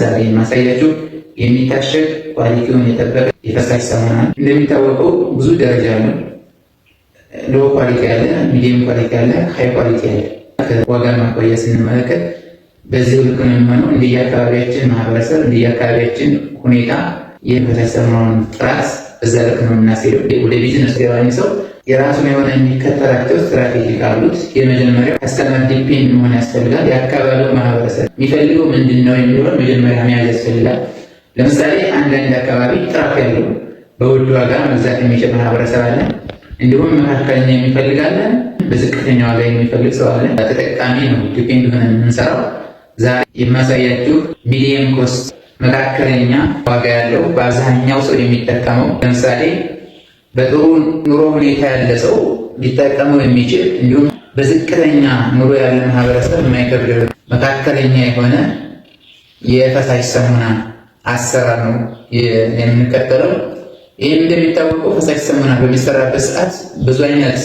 ዛሬ የማሳያችሁ የሚታሸግ quality ውን የጠበቀ የፈሳሽ ሳሙና ነው። እንደሚታወቀው ብዙ ደረጃ አለው። Low quality አለ፣ medium quality አለ፣ high quality አለ። ከዋጋ አኳያ ስንመለከት በዚህ ልክ ነው የሚሆነው። እንደየአካባቢያችን ማህበረሰብ እንደየአካባቢያችን ሁኔታ የፈሳሽ ሳሙናውን ጥራት በዛ ልክ ነው የምናስሄደው። ወደ ቢዝነስ ገባኝ ሰው የራሱን የሆነ የሚከተላቸው ስትራቴጂ ካሉት የመጀመሪያው customer depend መሆን ያስፈልጋል። የአካባቢው ማህበረሰብ የሚፈልገው ምንድን ነው የሚለውን መጀመሪያ መያዝ ያስፈልጋል። ለምሳሌ አንዳንድ አካባቢ ጥራት ያለው በውድ ዋጋ መግዛት የሚችል ማህበረሰብ አለ። እንዲሁም መካከለኛ የሚፈልግ አለ። በዝቅተኛ ዋጋ የሚፈልግ ሰው አለ። ተጠቃሚ ነው depend ሆነን የምንሰራው። ዛሬ የማሳያችሁ medium cost መካከለኛ ዋጋ ያለው በአብዛኛው ሰው የሚጠቀመው፣ ለምሳሌ በጥሩ ኑሮ ሁኔታ ያለ ሰው ሊጠቀመው የሚችል፣ እንዲሁም በዝቅተኛ ኑሮ ያለ ማህበረሰብ የማይከብድ መካከለኛ የሆነ የፈሳሽ ሳሙና አሰራር ነው የምንከተለው። ይህም እንደሚታወቀው ፈሳሽ ሳሙና በሚሰራበት ሰዓት ብዙ አይነት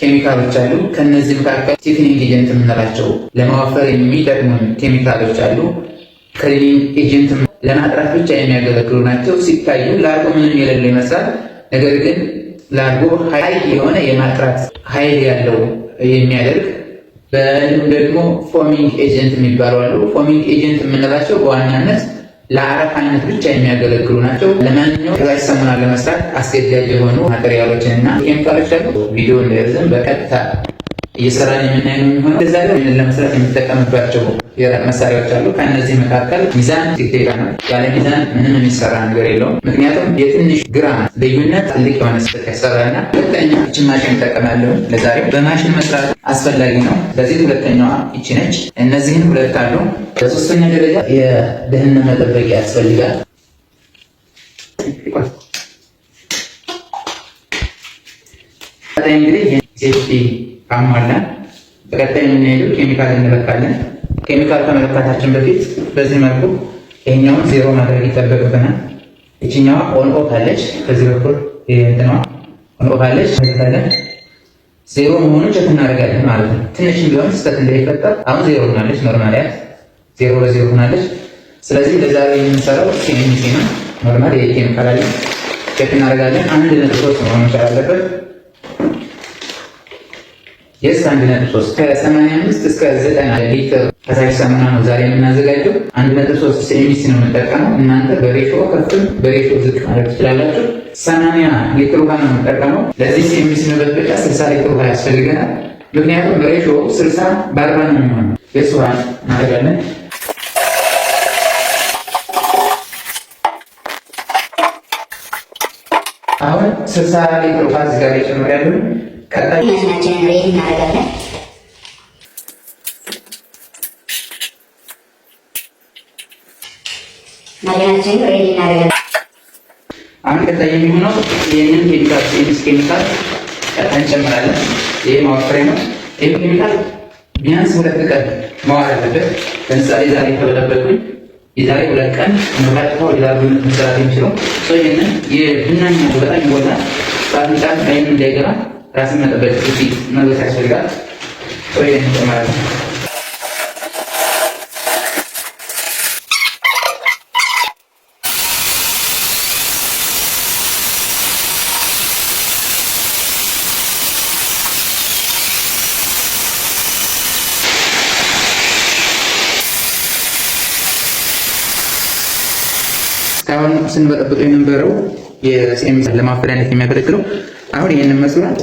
ኬሚካሎች አሉ። ከነዚህ መካከል thickening agent የምንላቸው ለማወፈር የሚጠቅሙን ኬሚካሎች አሉ። Cleaning agent ለማጥራት ብቻ የሚያገለግሉ ናቸው። ሲታዩ ላርጎ ምንም የሌለው ይመስላል። ነገር ግን ላርጎ high የሆነ የማጥራት ኃይል ያለው የሚያደርግ፣ እንዲሁም ደግሞ foaming agent የሚባሉ አሉ። Foaming agent የምንላቸው በዋናነት ለአረፋነት ብቻ የሚያገለግሉ ናቸው። ለማንኛውም ፈሳሽ ሳሙና ለመስራት አስገዳጅ የሆኑ material ኦችን እና ኬሚካሎች አሉ። ቪዲዮ እንዳይረዝም በቀጥታ እየሰራን የምናየው ነው የሚሆነው። እዛ ላይ ለመስራት የምንጠቀምባቸው መሳሪያዎች አሉ። ከእነዚህ መካከል ሚዛን ግዴታ ነው። ያለ ሚዛን ምንም የሚሰራ ነገር የለውም። ምክንያቱም የትንሽ ግራም ልዩነት ትልቅ የሆነ ስህተት ያሰራና። ሁለተኛ ይችን ማሽን እጠቀማለሁ። ለዛሬው በማሽን መስራት አስፈላጊ ነው። ስለዚህ ሁለተኛዋ ይቺ ነች። እነዚህን ሁለት አሉ። በሶስተኛ ደረጃ የደህንነት መጠበቂያ ያስፈልጋል። እንግዲህ safety ካሟላን በቀጣይ የምንሄደው ኬሚካል እንለካለን። ኬሚካል ከመለካታችን በፊት በዚህ መልኩ ይሄኛውን ዜሮ ማድረግ ይጠበቅብናል። ይችኛዋ on off አለች፣ በዚህ በኩል እንትኗ on off አለች። ዜሮ መሆኑን check እናደርጋለን ማለት ነው። ትንሽም ቢሆን ስህተት እንዳይፈጠር አሁን ዜሮ ሆናለች። Normal ያት ዜሮ በዜሮ ሆናለች። ስለዚህ ለዛሬ የምንሰራው CMC ነው። Normal የኬሚካል አለ፣ check እናደርጋለን። 1.3 መሆን መቻል አለበት። Yes፣ 1.3። ከ85 እስከ 90 ሊትር ፈሳሽ ሳሙና ነው ዛሬ የምናዘጋጀው። 1.3 CMC ነው የምንጠቀመው። እናንተ በ ratio ከፍም በ ratio ዝቅ ማድረግ ትችላላችሁ። 80 ሊትር ውሃ ነው የምንጠቀመው። ለዚህ CMC መበጥበጫ 60 ሊትር ውሃ ያስፈልገናል። ምክንያቱም በ ratio 60 በ40 ነው የሚሆነው። የስ ውሃ እናደርጋለን። አሁን 60 ሊትር ውሃ እዚህ ጋር ጨምሬያለሁ። ቀጣይ ማሽናችንን ready እናደርጋለን። ማሽናችንን ready እናደርጋለን። አሁን ቀጣይ የሚሆነው ይህንን ኬሚካል CMC ኬሚካል ቀጣይ እንጨምራለን። ይሄ ማወፈሪያ ነው። ይህ ኬሚካል ቢያንስ 2 ቀን መዋል አለበት። ለምሳሌ ዛሬ ከበጠበጥኩኝ የዛሬ 2 ቀን ነው ቀጥታ ወደ ላርጎነት መሰራት የሚችለው። ይህንን የብናኝ በጣም ይጎላል። በአፍንጫ አይን እንዳይገባ ራስን መጠበቅ ፊት መልበስ ያስፈልጋል። ይህን እንጨምራለን። እስካሁን ስንበጠብጠው የነበረው የ CMC ለማፈሪያነት የሚያገለግለው አሁን ይህንን መስሏል።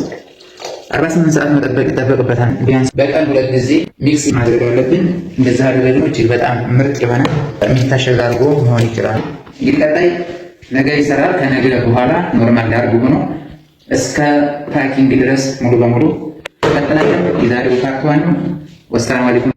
48 ሰዓት መጠበቅ ይጠበቅበታል። ቢያንስ በቀን ሁለት ጊዜ mix ማድረግ አለብን። እንደዛ አድርገን እጅግ በጣም ምርጥ የሆነ የሚታሸግ አድርጎ መሆን ይችላል። እንግዲህ ቀጣይ ነገ ይሰራል። ከነገ በኋላ normal ላርጎ ሆኖ እስከ packing ድረስ ሙሉ በሙሉ ቀጥላለን። የዛሬው part one ነው። والسلام عليكم።